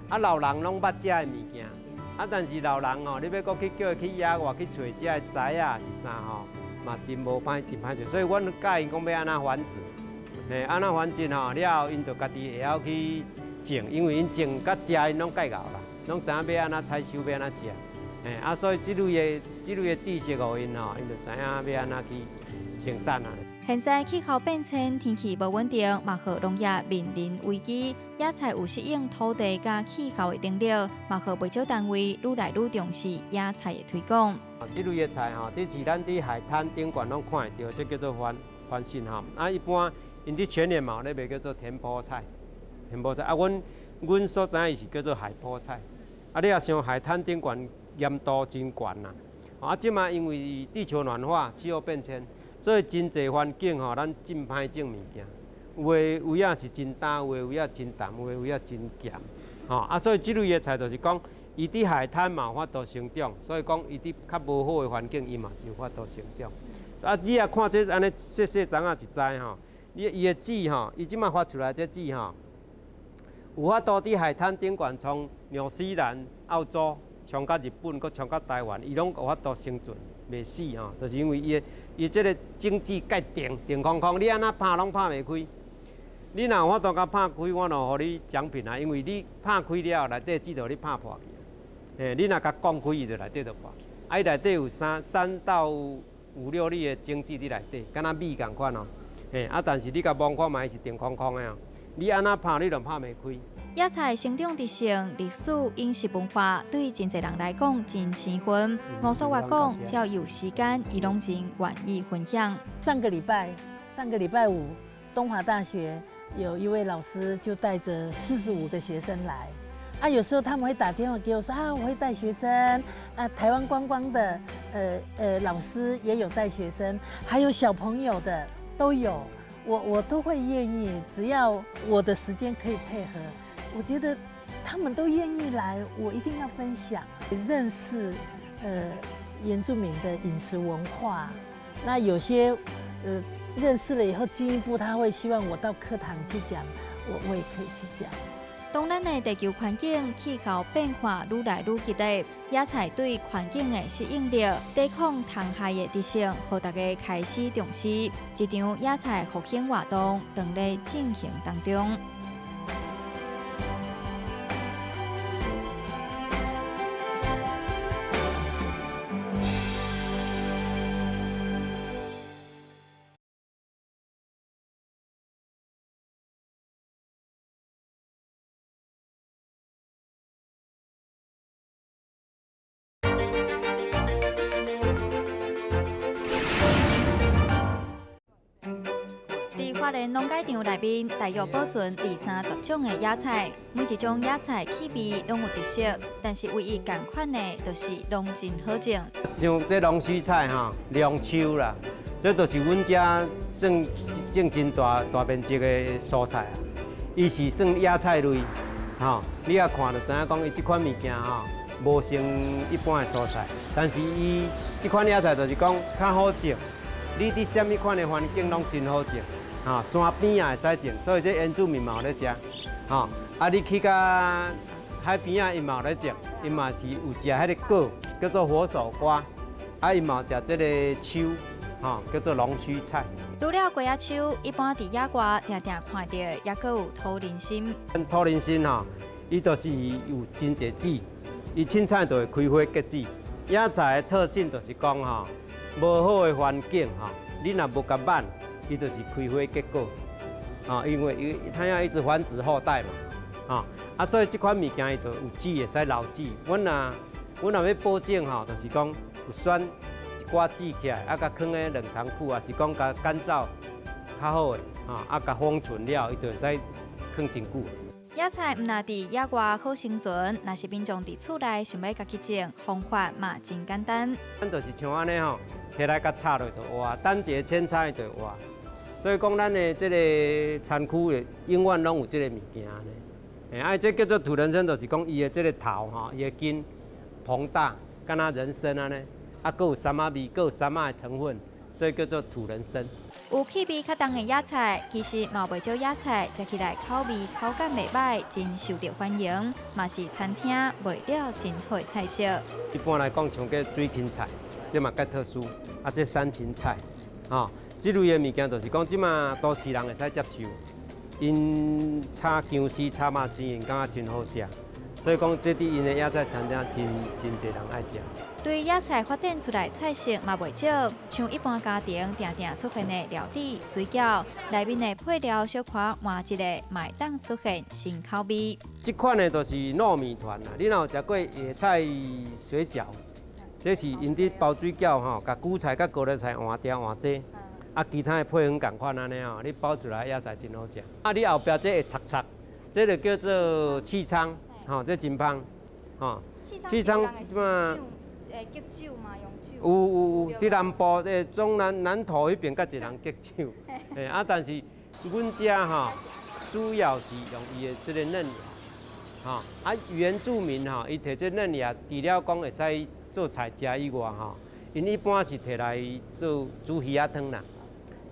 啊老人攏捌這个物件。啊，但是老人吼，你欲閣去叫伊去野外去揣這个栽仔是啥吼，嘛真無歹，真歹做。所以阮教𪜶講欲按怎繁殖，嘿，按怎繁殖吼，了後𪜶就家己會曉去種，因為𪜶種佮食𪜶攏蓋𠢕啦，攏知影欲按怎採收，欲按怎食，嘿，啊，所以這類的知識予𪜶吼，𪜶就知影欲按怎去生產啊。現在氣候變遷，天氣無穩定，嘛予農業面臨危機。野菜有適應土地佮氣候的能力，嘛予袂少單位愈來愈重視野菜的推廣。這類的菜吼，這是咱佇海灘頂懸攏看會著，這叫做番番蕈吼。啊，一般𪜶佇全聯嘛咧賣叫做甜菠菜，甜菠菜。啊，阮所知影伊是叫做海菠菜。啊，你若想海灘頂懸鹽度真懸啦。啊，這馬因為地球暖化、氣候變遷。所以真濟環境吼，咱真歹種物件。有的位仔是真焦，有的位仔真淡，有的位仔真鹹，吼啊！所以這類的菜就是講，伊佇海灘嘛有法度生長，所以講伊佇較無好的環境，伊嘛是有法度生長。啊，你也看這按呢細細欉仔一栽吼，你伊的籽吼，伊這馬發出來這籽吼，有法度佇海灘頂懸，從紐西蘭、澳洲，衝到日本，閣衝到台灣，伊攏有法度生存，袂死吼，就是因為伊的伊這個種子蓋定定空空，你按怎拍攏拍袂開。你若有法度共拍開，我就予你獎品啊！因為你拍開了後，內底籽就予你拍破去。嘿，你若共講開，伊就內底就破去。啊，伊內底有3到5、6粒的種子佇內底，敢若米仝款哦。嘿，啊，但是你共摸看覓，是定空空的哦。你按怎拍，你都拍袂開。野菜生長特性、歷史、飲食文化，對真濟人來講真生分。吳淑華講，只要有時間，伊攏真願意分享。上個禮拜，上個禮拜五，東華大學有一位老師就帶著45個學生來。啊，有時候他們會打電話給我說啊，我會帶學生，啊，台灣觀光的，老師也有帶學生，還有小朋友的都有，我都會願意，只要我的時間可以配合，我覺得他們都願意來，我一定要分享，認識，原住民的飲食文化。那有些，認識了以後，進一步他會希望我到課堂去講，我也可以去講。當咱的地球環境氣候變化愈來愈激烈，野菜對環境的適應力、抵抗蟲害的特性，予大家開始重視。一場野菜復興活動正咧進行當中。花蓮農改場內面，大約保存20-30種的野菜，每一種野菜氣味攏有特色，但是唯一仝款的，就是攏真好種。像這龍鬚菜吼，龍鬚啦，這就是阮遮算種真大大面積的蔬菜啊。伊是算野菜類，吼，你也看就知影講，伊這款物件吼，無像一般的蔬菜，但是伊這款野菜就是講較好種，你佇啥物款的環境攏真好種。啊，山邊也會使種，所以這原住民嘛有咧食，吼。啊，你去到海邊仔，伊嘛有咧種，伊嘛是有食彼個果，叫做佛手瓜，啊，伊嘛有食這個秋，吼，叫做龍鬚菜。除了瓜仔樹，一般佇野外定定看著，抑閣有土人參。土人參吼，伊就是有真濟籽，伊凊彩就會開花結籽。野菜的特性就是講吼，無好的環境吼，你若無共挽。伊就是開花結果，啊，因為伊它要一直繁殖後代嘛，啊，所以這款物件伊就有籽會使留籽。阮若欲保證吼，就是講有選一寡籽起來，啊，共囥咧冷藏庫啊，是講共乾燥較好的，啊，共封存了，伊就會使囥真久。野菜毋但佇野外好生存，若是民眾佇厝內想欲家己種，方法嘛真簡單。咱就是像按呢吼，摕來共插落就活，等一个扦插就活。所以講，咱的這個田區的永遠攏有這個物件呢。啊，這叫做土人參，就是講伊的這個頭吼，伊的根膨大，敢若人參按呢，啊，閣有參仔味，閣有參仔的成分，所以叫做土人參。有氣味較重的野菜，其實嘛有袂少野菜，食起來口味口感袂䆀，真受著歡迎，嘛是餐廳賣了真好的菜色。一般來講，像這水芹菜，這嘛較特殊，啊，這山芹菜，吼。這類的物件就是講，這馬都市人會使接受，𪜶炒薑絲、炒肉絲，𪜶感覺真好食，所以講這佇𪜶的野菜餐廳真濟人愛食。對野菜發展出來菜色嘛袂少，像一般家庭定定出現的料理水餃，內面的配料小可換一個，嘛會當出現新口味。這款的就是糯米團啦，你若有食過野菜水餃，這是𪜶佇包水餃吼，共韭菜佮高麗菜換掉換這。啊，其他的配方仝款按呢吼，你包出來野菜真好食。啊，你後壁這會插插，這就叫做刺蔥，吼，這真芳，吼。刺蔥這馬。會結酒嘛，用酒。有，佇南部，中南南投彼邊較濟人結酒，啊，但是阮遮吼主要是用伊的這個嫩芽，吼啊，原住民吼，伊提這嫩葉，除了講會使做菜食以外，吼，𪜶一般是提來做煮魚仔湯啦。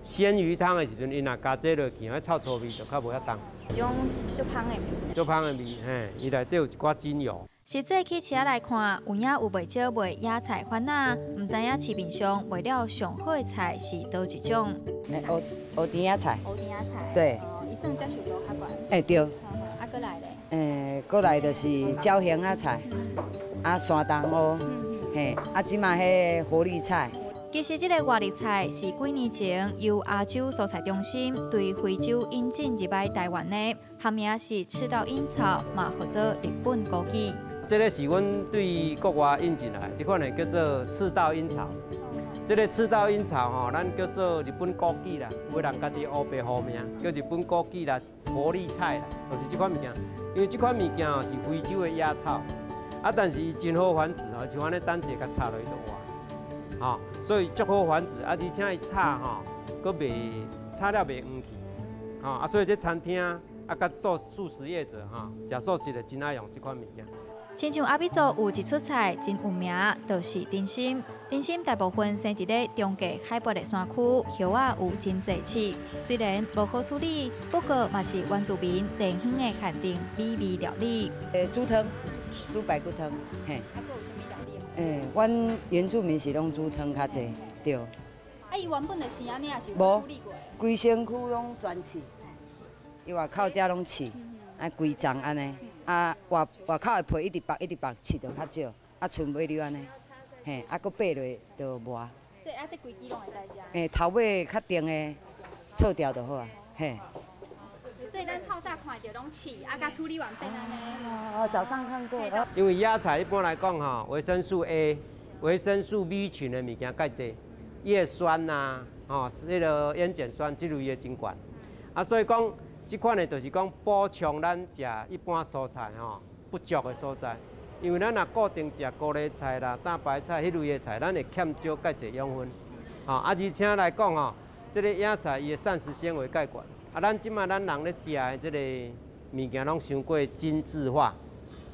鮮魚湯的時陣，𪜶若加這落去，彼臭臭味就較無遐重。這種足芳的味。足芳的味，嘿，伊內底有一寡精油。實際去市仔來看，有影有袂少賣野菜販仔，毋知影市面上賣了上好的菜是佗一種？烏烏甜仔菜。烏甜仔菜。對。哦，伊算接受度較懸。欸對。啊，閣來咧？欸，閣來就是鳥形仔菜，啊，山東烏，嘿，啊，這馬彼個活力菜。其實這个活力菜是幾年前由亞洲蔬菜中心對非洲引進入來台灣的，學名是赤道櫻草，嘛號做日本枸杞。這个是阮對國外引進來，這款的叫做赤道櫻草。這个赤道櫻草吼，咱叫做日本枸杞啦，有的人家己烏白號名，叫日本枸杞啦、活力菜啦，就是這款物件。因為這款物件哦是非洲的野草，啊，但是伊真好繁殖吼，像按呢等一下共插落去就活。吼，所以足好繁殖，啊，而且伊插吼，閣袂插了袂黃去，吼啊，所以這餐廳啊，佮素食業者吼，食素食的真愛用這款物件。親像阿美族有一出菜真有名，就是燈心。燈心大部分生佇咧中低海拔的山區，葉仔有真濟刺。雖然無好處理，不過嘛是原住民地方的限定美味料理。煮湯，煮排骨湯，嘿。欸，阮原住民是攏煮湯較濟，對。啊，伊原本就是按呢，抑是有處理過？規身軀攏全刺，伊外口遮攏刺，啊，規叢按呢，啊，外外口的皮一直剝一直剝，刺就較少，啊，賰尾溜按呢，嘿，啊，閣掰落就無。所以啊，這規支攏會使食。欸，頭尾較重的，错掉就好啊，嘿。所以咱透早看著攏刺，啊，佮處理完變按呢。哦，早上看過。因為野菜一般來講吼，維生素 A、維生素 B 群的物件較濟，伊的酸啊，吼，彼个煙鹼酸這類的真懸。啊，所以講這款的，就是講補充咱食一般蔬菜吼不足的所在。因為咱若固定食高麗菜啦、大白菜彼類的菜，咱會欠少較濟養分。吼，啊，而且來講吼，這个野菜伊的膳食纖維較懸。啊，咱這馬咱人咧食的這个物件攏傷過精緻化，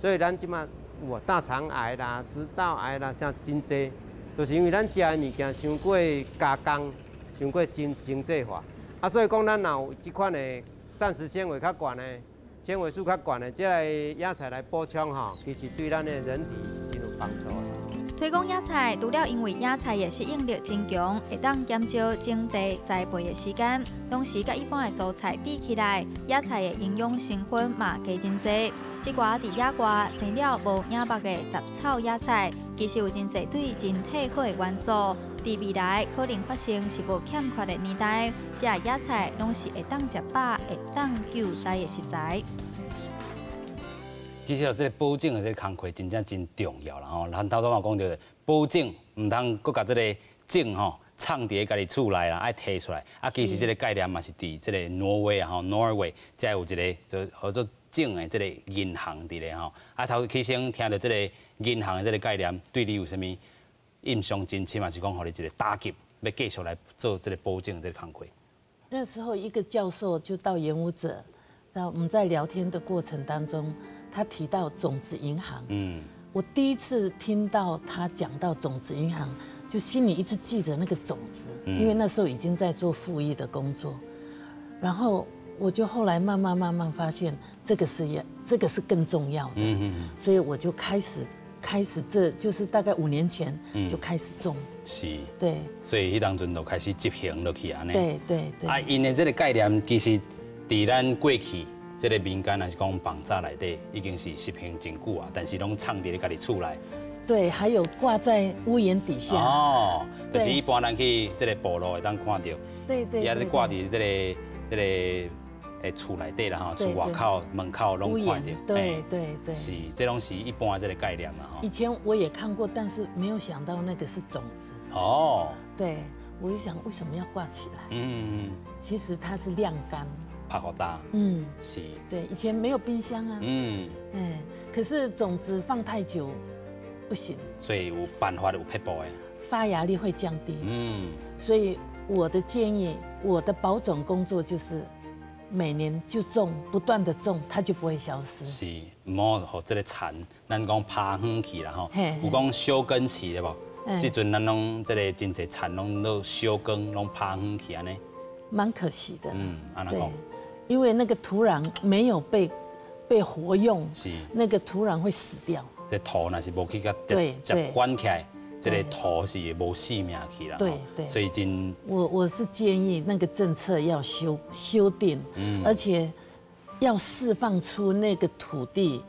所以咱這馬有大腸癌啦、食道癌啦，啥真濟，就是因為咱食的物件傷過加工、傷過精緻化。啊，所以講咱若有這款的膳食纖維較懸的、纖維素較懸的，這个野菜來補充吼，其實對咱的人體是真有幫助的。推廣野菜，除了因為野菜的適應力真強，會當減少整地栽培的時間，同時佮一般的蔬菜比起來，野菜的營養成分嘛加真濟。這寡佇野外生了無影目的雜草野菜，其實有真濟對人體好的元素。佇未來可能發生食物欠缺的年代，這野菜攏是會當食飽、會當救災的食材。其實這个保種的這个工課真正真重要啦吼。咱頭拄嘛講著，保種毋通閣共這个種吼藏佇家己厝內啦，愛提出來。啊，其實這个概念嘛是佇這个挪威啊吼，Norway 才有一个就號做種的這个銀行佇咧吼。啊，頭起先聽著這个銀行的這个概念，對你有啥物印象真深，還是講予你一个打擊，欲繼續來做這个保種的這个工課？那時候一個教授就到研舞者，在我們在聊天的過程當中，他提到種子銀行，我第一次聽到他講到種子銀行，就心裡一直記着那個種子，因為那時候已經在做復育的工作，然後我就後來慢慢慢慢發現這個是也這個是更重要的，所以我就開始這就是大概5年前就開始種，對，所以彼當陣就開始執行落去按呢，對對對，啊，𪜶的這个概念其實佇咱過去。這个民間還是講房早內底已經是實行真久啊，但是攏藏佇咧家己厝內。對，還有掛在屋檐底下。哦，就是一般咱去這个部落會當看著。對。伊咧掛佇這个欸厝內底啦吼，厝外口門口攏看著。對。是，這攏是一般這个概念嘛吼。以前我也看過，但是沒有想到那個是種子。哦。對，我就想為什麼要掛起來？其實它是晾乾。拍予焦，是。對，以前沒有冰箱啊。可是種子放太久不行。所以有辦法有撇步的。發芽率會降低。所以我的建議，我的保種工作就是每年就種，不斷的種，它就不會消失。是，毋好予這个田，咱講拋荒去啦吼。有講休耕期對無？這陣咱攏這个真濟田攏都休耕，攏拋荒去按呢。蠻可惜的。嗯，按怎講？因為那個土壤沒有被活用，那個土壤會死掉。這土若是無去共接翻起來，這个土是無性命去啦。所以真。我是建議那個政策要修訂，而且要釋放出那個土地，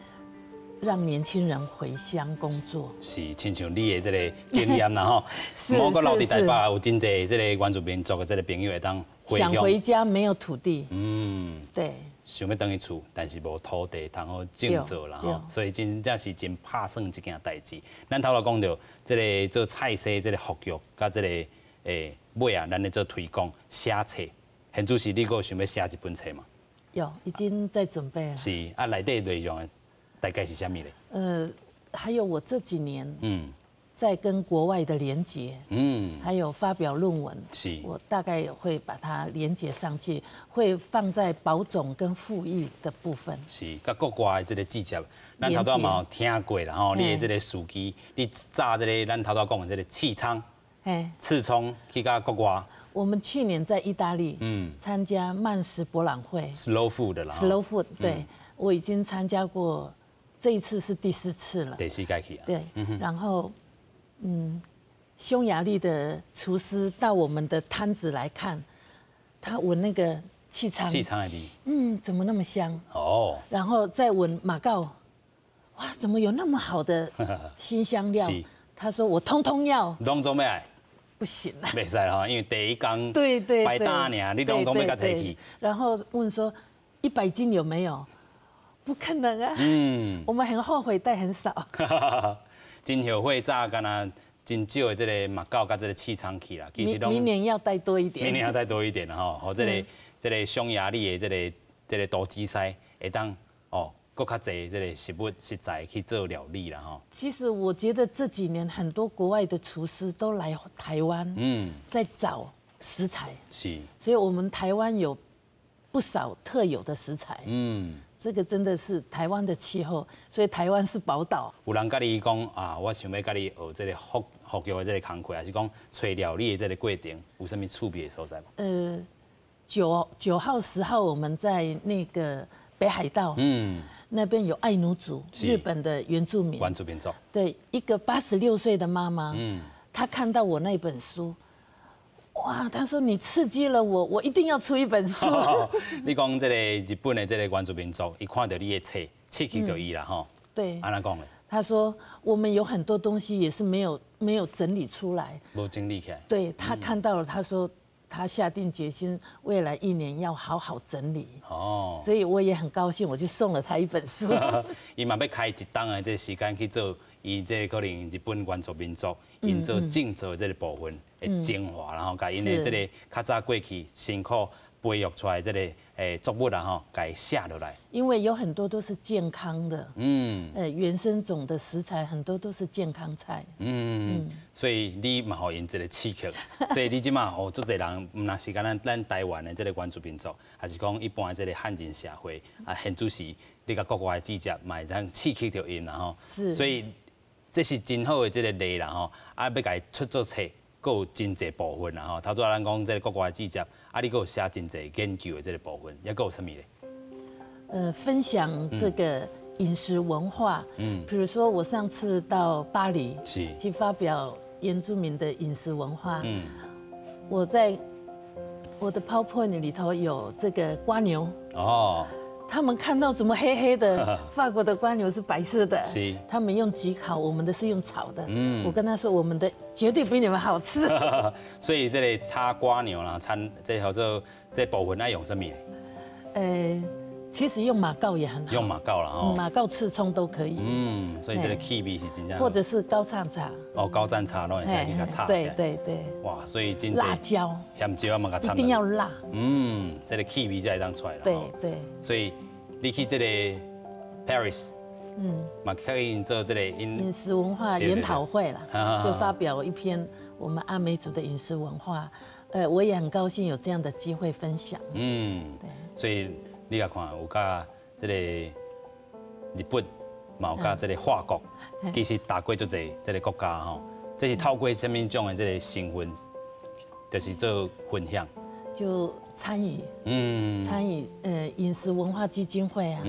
讓年輕人回鄉工作。是，親像你的這个經驗啦吼。毋閣留佇台北有真濟這个原住民族的這个朋友會當回想回家沒有土地。想欲轉去厝，但是無土地通好種作啦吼，所以真正是真拍算這件代誌。咱頭拄講著這个做菜色，這个復育，佮這个尾啊，咱咧做推廣寫冊，現主時你閣有想欲寫一本冊嗎？有，已經在準備了。是啊，內底內容大概是啥物咧？還有我這幾年在跟國外的連結，還有發表論文，我大概會把它連結上去，會放在保種跟復育的部分。是，佮國外的這个記者，咱頭拄嘛有聽過啦吼，你的這个事跡，你炸這个咱頭拄講的這个刺蔥，刺蔥去佮國外。我們去年在意大利，參加慢食博覽會，Slow food 啦，Slow food，對，我已經參加過，這一次是第四次了。第四屆去啊。對，然後。匈牙利的廚師到我們的攤子來看，他聞那個刺蔥，刺蔥的味，怎麼那麼香？然後再聞馬告，哇，怎麼有那麼好的辛香料？他說我通通要。攏總欲愛？不行啦，袂使吼，因為第一工擺擔爾，你攏總欲共提去。然後問說100斤有沒有？不可能啊。我們很後悔帶很少。真後悔早敢若真少的這个馬告佮這个刺蔥去啦。其實明年要帶多一點。明年要帶多一點吼，予這个匈牙利的這个投資師會當哦，閣較濟這个食物食材去做料理啦吼。其實我覺得這幾年很多國外的廚師都來台灣，在找食材。所以我們台灣有不少特有的食材。這個真的是台灣的氣候，所以台灣是寶島。有人佮你講啊，我想欲佮你學這个復育的這个工課，還是講揣料理的這个過程，有啥物趣味的所在無？9號、10號，我們在那個北海道，那邊有愛努族，日本的原住民。原住民族。對，一個86歲的媽媽，她看到我那本書。哇，他說你刺激了我，我一定要出一本書。你講這个日本的這个原住民族，伊看著你的冊，刺激著伊啦，吼。對。按怎講咧？他說我們有很多東西也是沒有整理出來。無整理起來。對，他看到了，他說他下定決心，未來一年要好好整理。所以我也很高興，我就送了他一本書。伊嘛欲開一冬的這个時間去做，伊這个可能日本原住民族𪜶做種植這个部分的精華，然後共𪜶的這个較早過去辛苦培育出來這个作物啦吼，共伊寫落來。因為有很多都是健康的，原生種的食材很多都是健康菜。所以你嘛予𪜶一个刺激，所以你這馬予足濟人，毋若是干焦咱台灣的這个原住民族，還是講一般的這个漢人社會啊，現主時你共國外的記者嘛會當刺激著𪜶啦吼。所以這是真好的這个例啦吼，啊，欲共伊出做冊，閣有真濟部分啦吼。頭拄仔咱講這个國外的記者，啊，你閣有寫真濟研究的這个部分，抑閣有啥物咧？分享這個飲食文化，比如說我上次到巴黎，去發表原住民的飲食文化，我在我的 PowerPoint 裡頭有這個蝸牛，他們看到怎麼黑黑的，法國的蝸牛是白色的，他們用焗烤，我們的是用炒的，我跟他說我們的絕對比你們好吃。所以這個炒蝸牛啦，餐這叫做這部分愛用啥物？其實用馬告也很好，用馬告啦，馬告刺蔥都可以。所以這个氣味是真正。或者是高山茶。哦，高山茶攏會使去共炒。哇，所以真辣椒、鹹椒嘛，共摻。一定要辣。這个氣味才會當出來啦。所以你去這个 Paris，嘛可以做這个飲食文化研討會啦，就發表一篇我們阿美族的飲食文化。我也很高興有這樣的機會分享。對。所以你若看有佮這个日本，嘛有佮這個法國，其實踏過足濟這个國家吼，這是透過啥物種的這个身份，就是做分享。就參與，參與飲食文化基金會啊。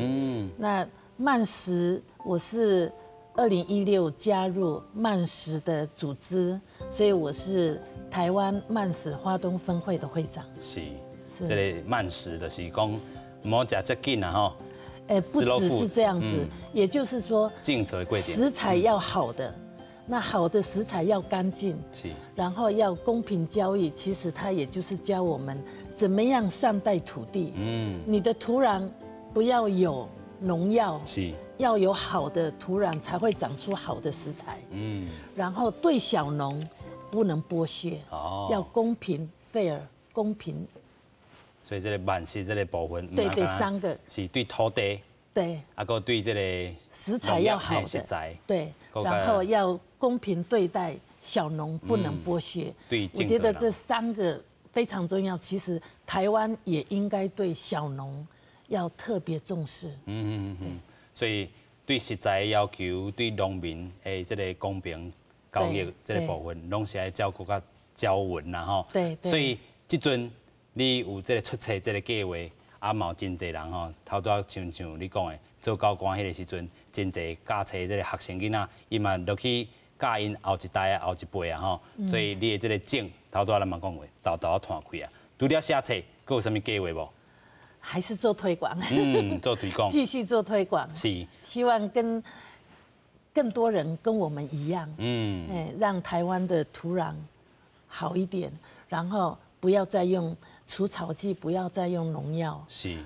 那慢食，我是2016加入慢食的組織，所以我是台灣慢食花東分會的會長。是，這个慢食就是講毋好食遮緊啊吼。欸，不只是這樣子，也就是說，食材要好的，那好的食材要乾淨，然後要公平交易。其實它也就是教我們怎麼樣善待土地。你的土壤不要有農藥，要有好的土壤才會長出好的食材。然後對小農不能剝削，要公平、fair、公平。所以這個慢食這個部分，對對，三個是對土地，啊，閣對這個食材要好的食材，對，然後要公平對待小農，不能剝削。對，我覺得這三個非常重要。其實台灣也應該對小農要特別重視。所以對食材要求，對農民的這個公平交易這個部分，攏是愛照顧較周全啦吼。所以這陣你有這個出冊這個計劃，啊嘛有真濟人吼，頭拄仔親像你講的，做教官彼個時陣，真濟教冊這個學生囡仔，伊嘛落去教𪜶後一代啊、後一輩啊吼，所以你的這個種，頭拄仔咱嘛講過，沓沓仔攤開啊。除了寫冊，閣有啥物計劃無？還是做推廣。做推廣。繼續做推廣。希望跟更多人跟我們一樣，讓台灣的土壤好一點，然後不要再用除草劑，不要再用農藥，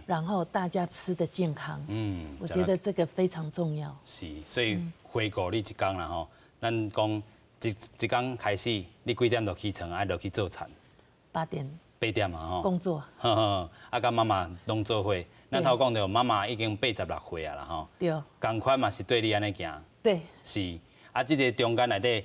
然後大家吃得健康。我覺得這個非常重要。是，所以回顧你一工啦吼，咱講一工開始，你幾點就起床，愛落去做田？ 8點。 8點嘛吼。工作。呵呵，啊，佮媽媽攏做伙。咱頭講著，媽媽已經86歲啊啦吼。仝款嘛是綴你按呢行。是，啊，這个中間內底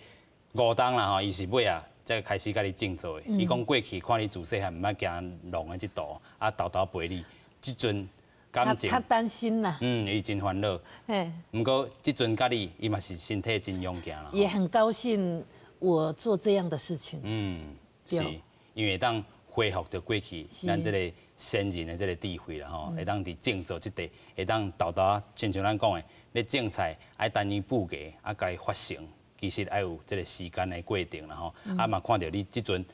五冬啦吼，伊是尾仔才開始佮你種作的。伊講過去看你自細漢毋捌行農的這途，啊，沓沓陪你，這陣感情。他擔心啦。伊真煩惱。毋過這陣佮你，伊嘛是身體真勇健啦。也很高興我做這樣的事情。是，因為會當恢復著過去咱這個先人的這個智慧啦吼，會當佇種作這塊，會當沓沓親像咱講的，咧種菜愛等伊布芽，啊，共伊發成，其實愛有這個時間的過程啦吼。啊嘛看著你這陣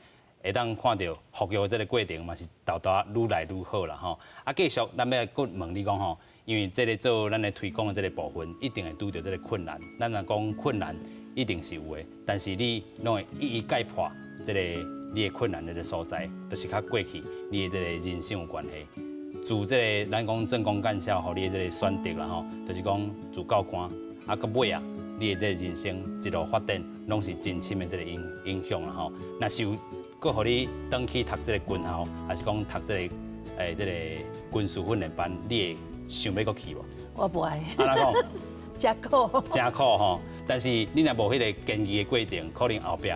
會當看著復育這個過程嘛是沓沓愈來愈好啦吼。啊，繼續咱欲閣問你講吼，因為這個做咱的推廣的這個部分，一定會拄著這個困難。咱若講困難，一定是有的，但是你攏會一一解破這個你的困難的這個所在，就是較過去你的這個人生有關係。自這個咱講政工幹校，予你的這個選擇啦吼，就是講自教官啊，閣尾啊，你的這個人生一路發展，攏是真深的這個影響啦吼。若是有閣予你轉去讀這個軍校，還是講讀這個軍事訓練班，你會想欲閣去無？我無愛。按怎講？真苦。真苦吼，但是你若無彼個堅毅的過程，可能後壁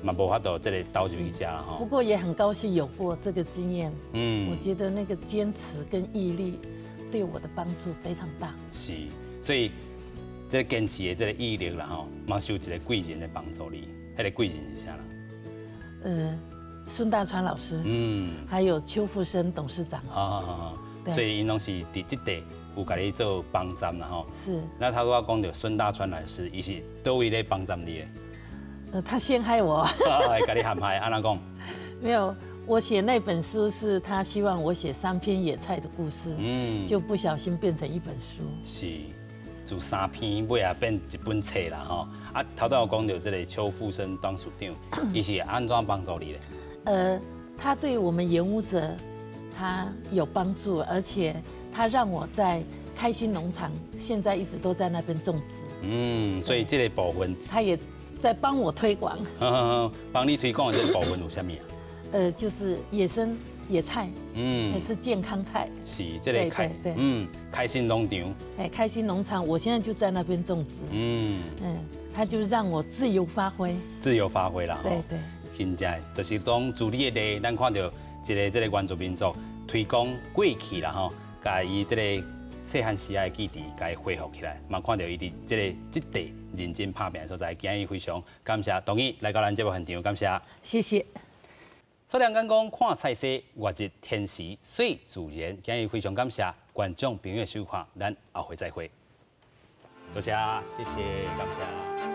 嘛無法度這個投入去遮吼。不過也很高興有過這個經驗。我覺得那個堅持跟毅力對我的幫助非常大。是，所以這個堅持的這個毅力啦吼，嘛是有一個貴人的幫助你。彼個貴人是啥人？孫大川老師。還有邱富生董事長。好好好，所以𪜶攏是佇這塊有共你做幫助啦吼。是。那頭拄仔講著孫大川老師，伊是佗位咧幫助你的？他陷害我。會共你陷害，按怎講？沒有，我寫那本書是他希望我寫三篇野菜的故事，就不小心變成一本書。是，自三篇尾啊變一本冊啦吼。啊，頭拄有講著這個邱富生董事長，伊是按怎幫助你的？他對我們研務者，他有幫助，而且他讓我在開心農場，現在一直都在那邊種植。所以這個部分，他也在幫我推廣。幫你推廣的這個部分有啥物啊？就是野生野菜，也是健康菜。是這個開，開心農場。哎，開心農場，我現在就在那邊種植。他就讓我自由發揮。自由發揮啦。對對。真正，就是講自你的例，咱看著一個這個原住民族，推廣過去啦吼，共伊這個細漢時的記憶，共伊恢復起來，嘛看著伊佇這个這塊認真拍拚的所在，今日非常感謝同意來到咱節目現場，感謝。謝謝。所以講講看菜色，活日天時水自然，今日非常感謝觀眾朋友的收看，咱後回再會。多謝，謝謝，感謝。